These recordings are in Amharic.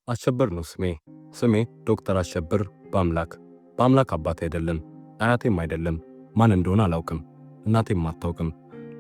አሸብር ነው ስሜ። ስሜ ዶክተር አሸብር በአምላክ። በአምላክ አባቴ አይደለም፣ አያቴም አይደለም። ማን እንደሆነ አላውቅም፣ እናቴም አታውቅም።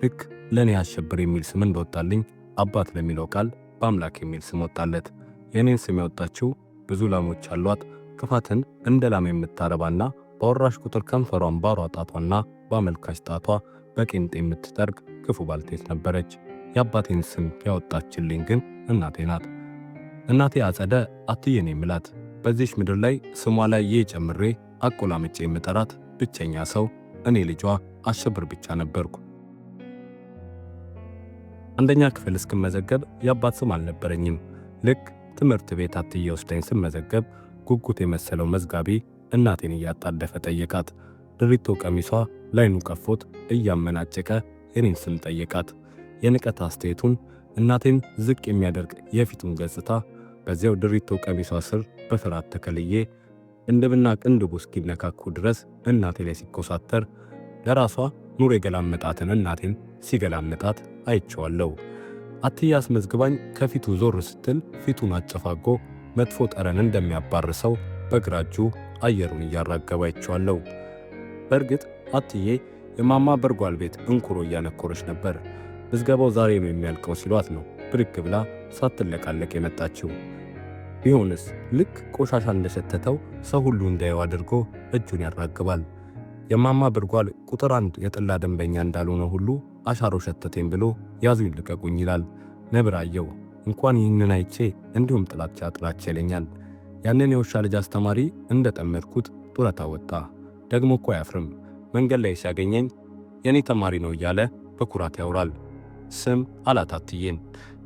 ልክ ለእኔ አሸብር የሚል ስም እንደወጣልኝ አባት ለሚለው ቃል በአምላክ የሚል ስም ወጣለት። የእኔን ስም ያወጣችው ብዙ ላሞች አሏት፣ ክፋትን እንደ ላም የምታረባና ባወራሽ ቁጥር ከንፈሯን ባሯ ጣቷና በአመልካች ጣቷ በቄንጥ የምትጠርግ ክፉ ባልቴት ነበረች። የአባቴን ስም ያወጣችልኝ ግን እናቴ ናት። እናቴ አጸደ አትዬ ነው የምላት። በዚች ምድር ላይ ስሟ ላይ ይህ ጨምሬ አቆላምጬ የምጠራት ብቸኛ ሰው እኔ ልጇ አሸብር ብቻ ነበርኩ። አንደኛ ክፍል እስክመዘገብ የአባት ስም አልነበረኝም። ልክ ትምህርት ቤት አትዬ ወስዳኝ ስመዘገብ ጉጉት የመሰለው መዝጋቢ እናቴን እያጣደፈ ጠየቃት። ድሪቶ ቀሚሷ ላይኑ ቀፎት እያመናጨቀ የኔን ስም ጠየቃት። የንቀት አስተያየቱን፣ እናቴን ዝቅ የሚያደርግ የፊቱን ገጽታ በዚያው ድሪቶ ቀሚሷ ስር በፍርሃት ተከልዬ ቅንድብና ቅንድቡ እስኪነካኩ ድረስ እናቴ ላይ ሲኮሳተር፣ ለራሷ ኑር የገላመጣትን እናቴን ሲገላመጣት አይቼዋለሁ። አትዬ አስመዝግባኝ ከፊቱ ዞር ስትል ፊቱን አጨፋጎ መጥፎ ጠረን እንደሚያባርሰው በግራ እጁ አየሩን እያራገበ አይቼዋለሁ። በእርግጥ አትዬ የማማ በርጓል ቤት እንኩሮ እያነኮረች ነበር። ምዝገባው ዛሬ ነው የሚያልቀው ሲሏት ነው ብድግ ብላ ሳትለቃለቅ የመጣችው። ቢሆንስ ልክ ቆሻሻ እንደሸተተው ሰው ሁሉ እንዳየው አድርጎ እጁን ያራግባል። የማማ ብርጓል ቁጥር አንድ የጠላ ደንበኛ እንዳልሆነ ሁሉ አሻሮ ሸተቴን ብሎ ያዙኝ ልቀቁኝ ይላል። ነብር አየው እንኳን ይህንን አይቼ እንዲሁም ጥላቻ ጥላቻ ይለኛል። ያንን የውሻ ልጅ አስተማሪ እንደጠመድኩት ጡረታ ወጣ። ደግሞ እኮ አያፍርም። መንገድ ላይ ሲያገኘኝ የኔ ተማሪ ነው እያለ በኩራት ያወራል። ስም አላት አትዬን።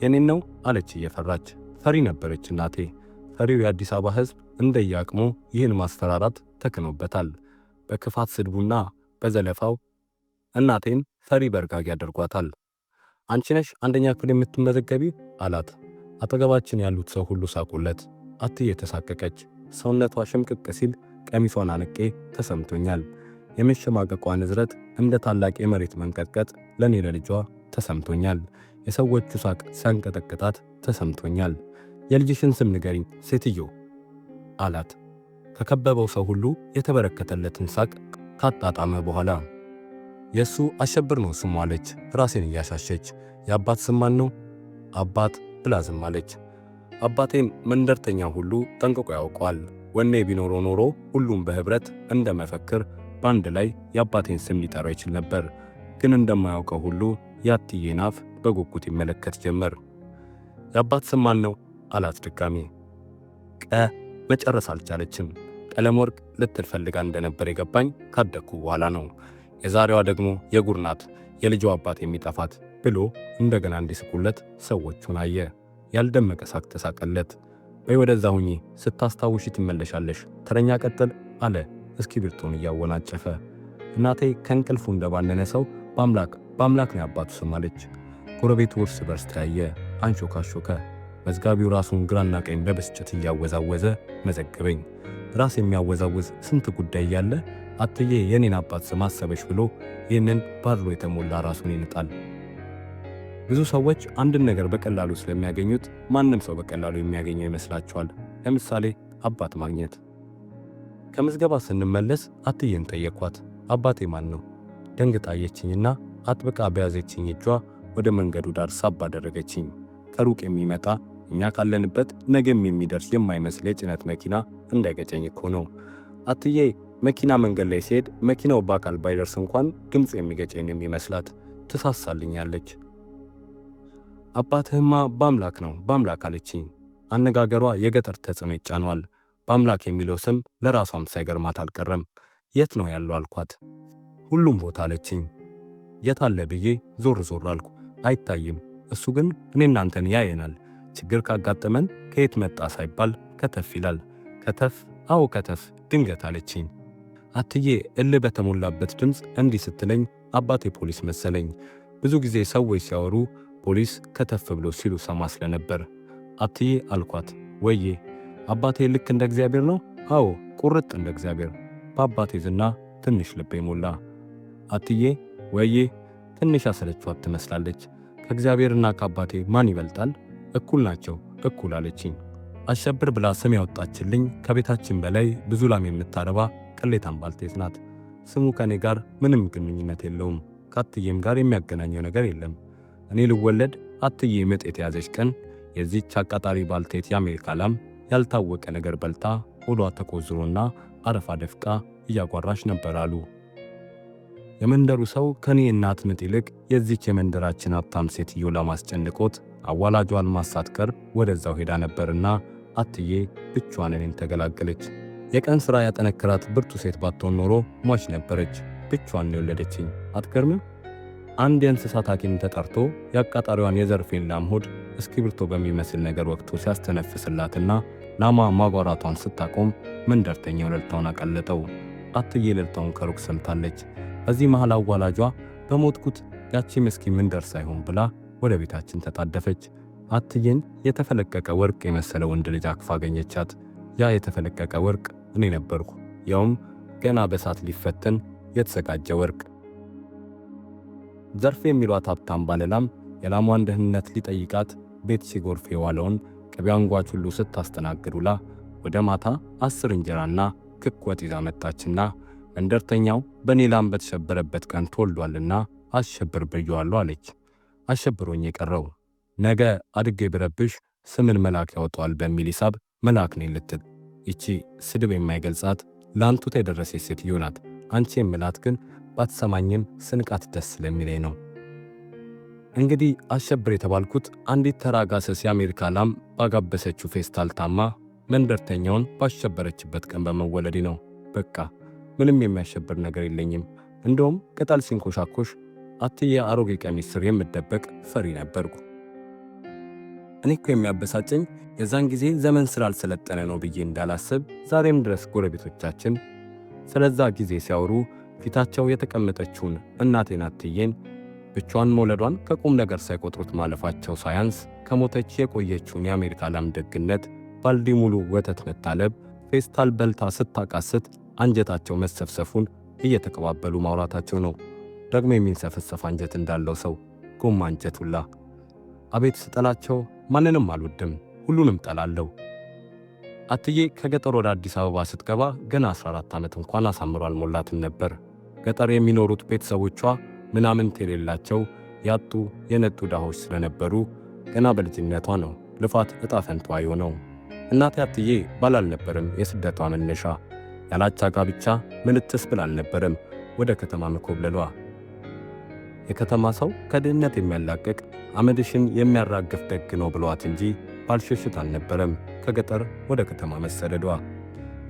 የኔን ነው አለች እየፈራች። ፈሪ ነበረች እናቴ። ፈሪው የአዲስ አበባ ሕዝብ እንደየአቅሙ ይህን ማስፈራራት ተክኖበታል። በክፋት ስድቡና በዘለፋው እናቴን ፈሪ በርጋጊ ያደርጓታል። አንቺ ነሽ አንደኛ ክፍል የምትመዘገቢው አላት። አጠገባችን ያሉት ሰው ሁሉ ሳቁለት። አትዬ ተሳቀቀች። ሰውነቷ ሽምቅቅ ሲል ቀሚሷን አንቄ ተሰምቶኛል። የመሸማቀቋ ንዝረት እንደ ታላቅ የመሬት መንቀጥቀጥ ለኔ ለልጇ ተሰምቶኛል። የሰዎቹ ሳቅ ሲያንቀጠቅጣት ተሰምቶኛል። የልጅሽን ስም ንገሪኝ ሴትዮ አላት። ከከበበው ሰው ሁሉ የተበረከተለትን ሳቅ ካጣጣመ በኋላ የእሱ አሸብር ነው ስሙ አለች፣ ራሴን እያሻሸች። የአባት ስም ማን ነው? አባት ብላ ዝም አለች። አባቴን መንደርተኛ ሁሉ ጠንቅቆ ያውቀዋል። ወኔ ቢኖረው ኖሮ ሁሉም በህብረት እንደ መፈክር በአንድ ላይ የአባቴን ስም ሊጠራው ይችል ነበር። ግን እንደማያውቀው ሁሉ የአትዬን አፍ በጉጉት ይመለከት ጀመር። የአባት ስም ማን ነው አላት ድጋሚ። ቀ መጨረስ አልቻለችም። ቀለም ወርቅ ልትል ፈልጋ እንደነበር የገባኝ ካደግኩ በኋላ ነው። የዛሬዋ ደግሞ የጉር ናት፣ የልጇ አባት የሚጠፋት ብሎ እንደገና እንዲስቁለት ሰዎቹን አየ። ያልደመቀ ሳቅ ተሳቀለት። በይ ወደዛ ሁኚ፣ ስታስታውሺ ትመለሻለሽ፣ ተረኛ ቀጥል አለ እስክሪብቶን እያወናጨፈ። እናቴ ከእንቅልፉ እንደባነነ ሰው በአምላክ በአምላክ ነው ያባቱ ስም አለች። ጎረቤቱ እርስ በርስ ተያየ፣ አንሾካሾከ። መዝጋቢው ራሱን ግራና ቀኝ በብስጭት እያወዛወዘ መዘገበኝ። ራስ የሚያወዛውዝ ስንት ጉዳይ እያለ አትዬ የኔን አባት ስም አሰበሽ ብሎ ይህንን ባድሎ የተሞላ ራሱን ይንጣል። ብዙ ሰዎች አንድን ነገር በቀላሉ ስለሚያገኙት ማንም ሰው በቀላሉ የሚያገኘው ይመስላቸዋል። ለምሳሌ አባት ማግኘት። ከምዝገባ ስንመለስ አትዬን ጠየኳት። አባቴ ማን ነው? ደንግጣ አየችኝና አጥብቃ በያዘችኝ እጇ ወደ መንገዱ ዳር ሳብ አደረገችኝ። ከሩቅ የሚመጣ እኛ ካለንበት ነገም የሚደርስ የማይመስል የጭነት መኪና እንዳይገጨኝ እኮ ነው። አትዬ መኪና መንገድ ላይ ሲሄድ መኪናው በአካል ባይደርስ እንኳን ድምፁ የሚገጨኝ የሚመስላት ትሳሳልኛለች። አባትህማ በአምላክ ነው በአምላክ አለችኝ። አነጋገሯ የገጠር ተጽዕኖ ይጫኗል። በአምላክ የሚለው ስም ለራሷም ሳይገርማት አልቀረም። የት ነው ያለው አልኳት። ሁሉም ቦታ አለችኝ። የት አለ ብዬ ዞር ዞር አልኩ። አይታይም። እሱ ግን እኔ እናንተን ያየናል። ችግር ካጋጠመን ከየት መጣ ሳይባል ከተፍ ይላል። ከተፍ? አዎ ከተፍ፣ ድንገት አለችኝ። አትዬ እልህ በተሞላበት ድምፅ እንዲህ ስትለኝ አባቴ ፖሊስ መሰለኝ። ብዙ ጊዜ ሰዎች ሲያወሩ ፖሊስ ከተፍ ብሎ ሲሉ ሰማ ስለነበር አትዬ አልኳት። ወዬ አባቴ ልክ እንደ እግዚአብሔር ነው? አዎ ቁርጥ እንደ እግዚአብሔር። በአባቴ ዝና ትንሽ ልቤ ሞላ። አትዬ ወዬ ትንሽ አሰለችኋት ትመስላለች። ከእግዚአብሔርና ከአባቴ ማን ይበልጣል? እኩል ናቸው፣ እኩል አለችኝ። አሸብር ብላ ስም ያወጣችልኝ ከቤታችን በላይ ብዙ ላም የምታረባ ቅሌታም ባልቴት ናት። ስሙ ከኔ ጋር ምንም ግንኙነት የለውም። ከአትዬም ጋር የሚያገናኘው ነገር የለም። እኔ ልወለድ አትዬ ምጥ የተያዘች ቀን የዚህች አቃጣሪ ባልቴት የአሜሪካ ላም ያልታወቀ ነገር በልታ ሆዷ ተቆዝሮና አረፋ ደፍቃ እያጓራች ነበር አሉ። የመንደሩ ሰው ከኔ እናት ምጥ ይልቅ የዚህች የመንደራችን ሀብታም ሴትዮ ለማስጨንቆት አዋላጇን ማሳትቀር ወደዛው ሄዳ ነበርና አትዬ ብቻዋን እኔን ተገላገለች። የቀን ሥራ ያጠነከራት ብርቱ ሴት ባትሆን ኖሮ ሟች ነበረች። ብቻዋን ነው የወለደችኝ። አትገርምም? አንድ የእንስሳት ሐኪም ተጠርቶ የአቃጣሪዋን የዘርፌን ላም ሆድ እስክሪብቶ በሚመስል ነገር ወቅቶ ሲያስተነፍስላትና ላሟ ማጓራቷን ስታቆም መንደርተኛው እልልታውን አቀለጠው። አትዬ እልልታውን ከሩቅ ሰምታለች። በዚህ መሃል አዋላጇ በሞትኩት ያቺ ምስኪን ምን ደርሳ ይሆን ብላ ወደ ቤታችን ተጣደፈች። አትዬን የተፈለቀቀ ወርቅ የመሰለ ወንድ ልጅ አቅፋ አገኘቻት። ያ የተፈለቀቀ ወርቅ እኔ ነበርኩ። ያውም ገና በሳት ሊፈተን የተዘጋጀ ወርቅ። ዘርፌ የሚሏት ሀብታም ባለላም የላሟን ደህንነት ሊጠይቃት ቤት ሲጎርፍ የዋለውን ቅቤ አንጓች ሁሉ ስታስተናግድ ውላ ወደ ማታ 10 እንጀራና ክክ ወጥ ይዛ መጣችና መንደርተኛው በእኔ ላም በተሸበረበት ቀን ተወልዷልና አሸብር ብዬዋለሁ አለች። አሸብሮኝ የቀረው ነገ አድጌ ብረብሽ ስምን መልአክ ያወጣዋል በሚል ሂሳብ መልአክ ነኝ ልትል ይቺ ስድብ የማይገልጻት ለአንቱታ የደረሰች ሴትዮ ናት። አንቺ የምላት ግን ባትሰማኝም ስንቃት ደስ ስለሚለኝ ነው። እንግዲህ አሸብር የተባልኩት አንዲት ተራ ጋሰስ የአሜሪካ ላም ባጋበሰችው ፌስታል ታማ መንደርተኛውን ባሸበረችበት ቀን በመወለዴ ነው። በቃ ምንም የሚያሸብር ነገር የለኝም። እንደውም ቅጠል ሲንኮሻኮሽ አትዬ አሮጌ ቀሚስ ስር የምደበቅ ፈሪ ነበርኩ። እኔ እኮ የሚያበሳጨኝ የዛን ጊዜ ዘመን ስላልሰለጠነ ነው ብዬ እንዳላስብ ዛሬም ድረስ ጎረቤቶቻችን ስለዛ ጊዜ ሲያወሩ ፊታቸው የተቀመጠችውን እናቴን አትዬን ብቻዋን መውለዷን ከቁም ነገር ሳይቆጥሩት ማለፋቸው ሳያንስ ከሞተች የቆየችውን የአሜሪካ ላም ደግነት፣ ባልዲ ሙሉ ወተት መታለብ፣ ፌስታል በልታ ስታቃስት አንጀታቸው መሰፍሰፉን እየተቀባበሉ ማውራታቸው ነው። ደግሞ የሚንሰፈሰፍ አንጀት እንዳለው ሰው ጎማ አንጀት ሁላ። አቤት ስጠላቸው! ማንንም አልወድም፣ ሁሉንም ጠላለሁ። አትዬ ከገጠር ወደ አዲስ አበባ ስትገባ ገና 14 ዓመት እንኳን አሳምሮ አልሞላትም ነበር። ገጠር የሚኖሩት ቤተሰቦቿ ምናምንት የሌላቸው ያጡ የነጡ ድሆች ስለነበሩ ገና በልጅነቷ ነው ልፋት ዕጣ ፈንታዋ የሆነው። እናቴ አትዬ ባል አልነበረም የስደቷ መነሻ። ያላቻ ጋብቻ ምንትስ ብላ አልነበረም ወደ ከተማ መኮብለሏ። የከተማ ሰው ከድህነት የሚያላቅቅ አመድሽን የሚያራግፍ ደግ ነው ብሏት እንጂ ባልሽሽት አልነበረም ከገጠር ወደ ከተማ መሰደዷ።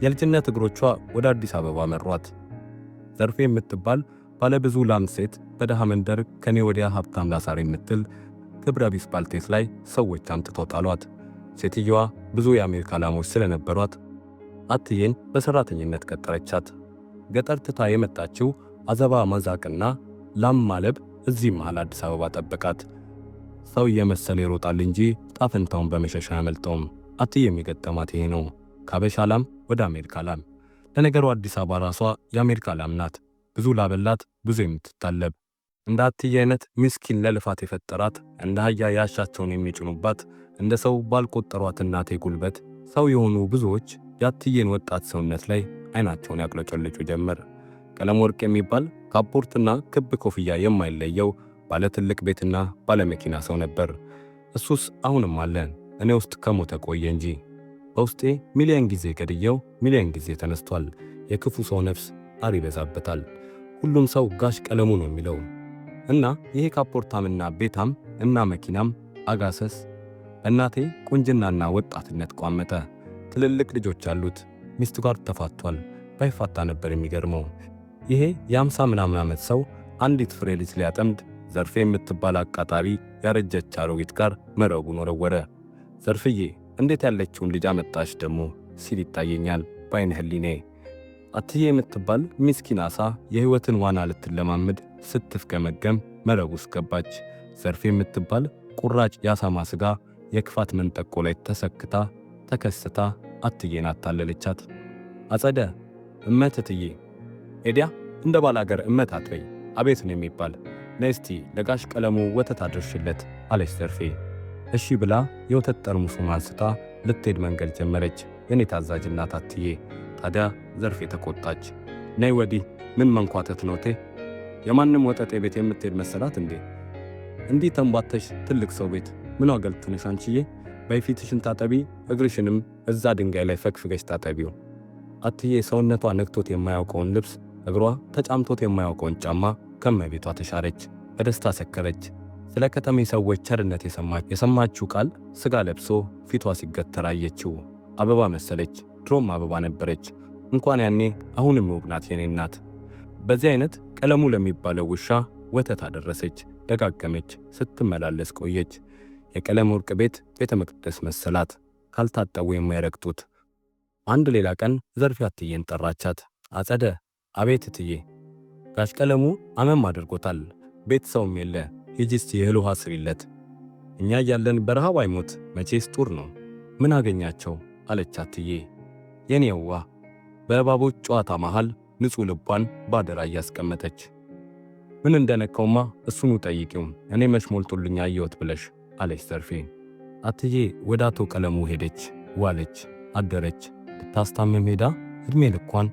የልጅነት እግሮቿ ወደ አዲስ አበባ መሯት። ዘርፌ የምትባል ባለብዙ ላም ሴት በደሃ መንደር ከኔ ወዲያ ሀብታም ላሳር የምትል ክብረ ቢስ ባልቴት ላይ ሰዎች አምጥተው ጣሏት። ሴትየዋ ብዙ የአሜሪካ ላሞች ስለነበሯት አትዬን በሰራተኝነት ቀጠረቻት። ገጠር ትታ የመጣችው አዘባ መዛቅና ላም ማለብ እዚህ መሃል አዲስ አበባ ጠበቃት። ሰው እየመሰለ ይሮጣል እንጂ ጣፈንታውን በመሸሻ አያመልጠውም። አትዬ የሚገጠማት ይሄ ነው። ከአበሻ ላም ወደ አሜሪካ ላም። ለነገሩ አዲስ አበባ ራሷ የአሜሪካ ላም ናት። ብዙ ላበላት ብዙ የምትታለብ። እንደ አትዬ አይነት ምስኪን ለልፋት የፈጠራት፣ እንደ አህያ ያሻቸውን የሚጭኑባት፣ እንደ ሰው ባልቆጠሯት እናቴ ጉልበት ሰው የሆኑ ብዙዎች የአትዬን ወጣት ሰውነት ላይ አይናቸውን ያቅለጨልጩ ጀመር። ቀለም ወርቅ የሚባል ካፖርትና ክብ ኮፍያ የማይለየው ባለ ትልቅ ቤትና ባለ መኪና ሰው ነበር። እሱስ አሁንም አለ፣ እኔ ውስጥ ከሞተ ቆየ እንጂ። በውስጤ ሚሊዮን ጊዜ ገድየው ሚሊዮን ጊዜ ተነስቷል። የክፉ ሰው ነፍስ አር ይበዛበታል። ሁሉም ሰው ጋሽ ቀለሙ ነው የሚለው እና ይሄ ካፖርታምና ቤታም እና መኪናም አጋሰስ እናቴ ቁንጅናና ወጣትነት ቋመጠ። ትልልቅ ልጆች አሉት። ሚስቱ ጋር ተፋቷል። ባይፋታ ነበር የሚገርመው። ይሄ የ50 ምናምን ዓመት ሰው አንዲት ፍሬ ልጅ ሊያጠምድ ዘርፌ የምትባል አቃጣሪ ያረጀች አሮጊት ጋር መረቡን ወረወረ። ዘርፍዬ እንዴት ያለችውን ልጅ አመጣሽ ደግሞ ሲል ይታየኛል በዓይነ ህሊኔ። አትዬ የምትባል ምስኪን አሳ የሕይወትን ዋና ልትለማመድ ስትፍገመገም መረቡ ውስጥ ገባች። ዘርፌ የምትባል ቁራጭ የአሳማ ስጋ የክፋት መንጠቆ ላይ ተሰክታ ተከስታ አትዬን አታለለቻት። አጸደ እመት እትዬ ኤዲያ እንደ ባላገር እመት አትበይ፣ አቤት ነው የሚባል። ነይ እስቲ ለጋሽ ቀለሙ ወተት አድርሽለት አለች ዘርፌ። እሺ ብላ የወተት ጠርሙሱን አንስታ ልትሄድ መንገድ ጀመረች። የኔ ታዛዥ እናት አትዬ። ታዲያ ዘርፌ ተቆጣች። ነይ ወዲህ፣ ምን መንኳተት ነው ቴ? የማንም ወጠጤ ቤት የምትሄድ መሰላት እንዴ? እንዲህ ተንቧተሽ ትልቅ ሰው ቤት ምን አገልትንሽ አንቺዬ? በይ ፊትሽን ታጠቢ፣ እግርሽንም እዛ ድንጋይ ላይ ፈግፍገሽ ታጠቢው። አትዬ ሰውነቷ ነክቶት የማያውቀውን ልብስ፣ እግሯ ተጫምቶት የማያውቀውን ጫማ ከመቤቷ ተሻረች። በደስታ ሰከረች። ስለ ከተሜ ሰዎች ቸርነት የሰማችው ቃል ስጋ ለብሶ ፊቷ ሲገተር አየችው። አበባ መሰለች። ድሮም አበባ ነበረች። እንኳን ያኔ አሁንም ውብ ናት የኔ እናት። በዚህ አይነት ቀለሙ ለሚባለው ውሻ ወተት አደረሰች። ደጋገመች። ስትመላለስ ቆየች። የቀለም ወርቅ ቤት ቤተ መቅደስ መሰላት። ካልታጠቡ የማይረግጡት። አንድ ሌላ ቀን ዘርፌ አትዬን ጠራቻት። አጸደ። አቤት እትዬ። ጋሽ ቀለሙ አመም አድርጎታል። ቤት ሰውም የለ። ሂጂ እስቲ እህል ውሃ ስሪለት። እኛ እያለን በረሃብ አይሞት መቼስ ጡር ነው። ምን አገኛቸው አለች አትዬ። የኔዋ በእባቦች ጨዋታ መሃል ንጹሕ ልቧን ባደራ እያስቀመጠች ምን እንደነካውማ እሱኑ ጠይቂው፣ እኔ መች ሞልቶልኝ አየሁት ብለሽ አለች ዘርፌ። አትዬ ወደ አቶ ቀለሙ ሄደች። ዋለች፣ አደረች። ልታስታምም ሄዳ ዕድሜ ልኳን